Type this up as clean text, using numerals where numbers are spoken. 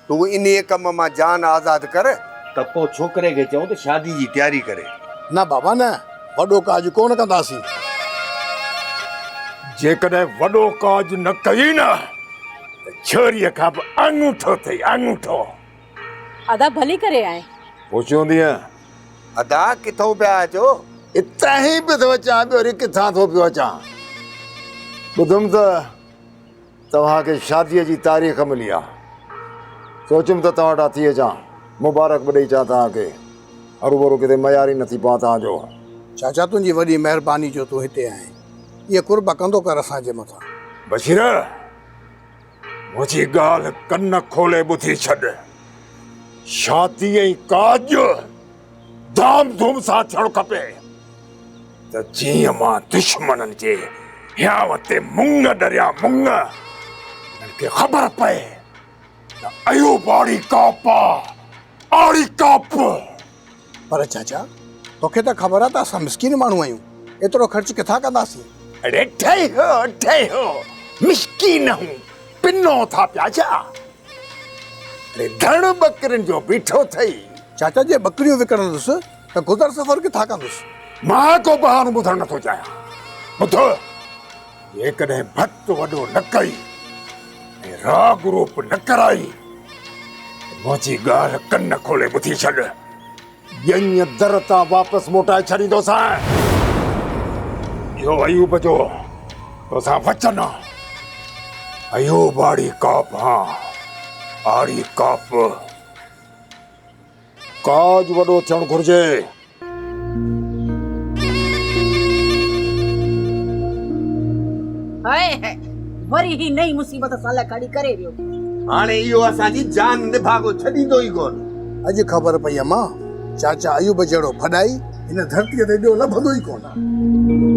تون انهيء ڪم مان جان آزاد ڪر. ته پوء ڇوڪري کي چئون ته شادي جي تياري ڪري. نه بابا نه، وڏو ڪاڄ ڪونه ڪنداسين. جيڪڏهن وڏو ڪاڄ نه ڪئي نه ته ڇوريء کان به آڱوٺو ٿئي، آڱوٺو. ادا ڀلي ڪري آئين. پوء چوندينء. ادا ڪٿئون پيا اچو؟ اتان ئي پيو ٿو اچان، ٻيو وري ڪٿان ٿو پيو اچان. ٻڌم ته توهان کي شاديء جي تاريخ ملي آ. سوچيم ته توهان وٽان ٿي اچان، مبارڪ به ڏئي اچان توهان کي. هروڀرو ڪٿي ميار ئي نه ٿي پوان توهان جو. چاچا تنهنجي وڏي مهرباني جو تون هتي آئين. اهي قرب ڪندو ڪر اسان جي مٿان. بشير! منهنجي ڳالهه ڪن کولي ٻڌي ڇڏ. شادي ۽ ڪاڄ ڌام ڌوم سان ٿيڻ کپي ته جيئن مان دشمنن جي هيانء تي مڱ ڏريان مڱ، انهن کي خبر پئي ته ايوب آڙي ڪاپ آ، آڙي ڪاپ. پر چاچا توکي ته خبر آ ته اسان مسڪين ماڻهو آهيون، ايترو خرچ ڪٿان ڪنداسين؟ اڙي ٺهيو ٺهيو، مسڪين هون پنو ٿا پيا ڇا؟ اڙي ڌڻ ٻڪرين جو بيٺو اٿئي. چاچا جي ٻڪريون وڪڻندس ته گذر سفر ڪٿان ڪندس؟ مان ڪو بهانو ٻڌڻ نٿو چاهيان. ٻڌ، جيڪڏهن ڀت وڏو نه ڪئي ۽ راڳ روپ نه ڪرائي ته منهنجي ڳالهه ڪن کولي ٻڌي ڇڏ. ڄڃ در تان واپس موٽائي ڇڏيندوسانء. اهو ايوب جو توسان وچن آ. ايوب آڙي ڪاپ هان، آڙي ڪاپ. ڪاڄ وڏو ٿيڻ گهرجي. هاء هاء وري هي نئين مصيبت اسان لاء کڙي ڪري ويو. هاڻي اهو اسان جي جان نڀاڳو ڇڏيندو ئي ڪونه. اڄ خبر پئي امان، چاچا ايوب جهڙو ڦڏائي هن ڌرتيء تي ٻيو لڀندو ئي ڪونه.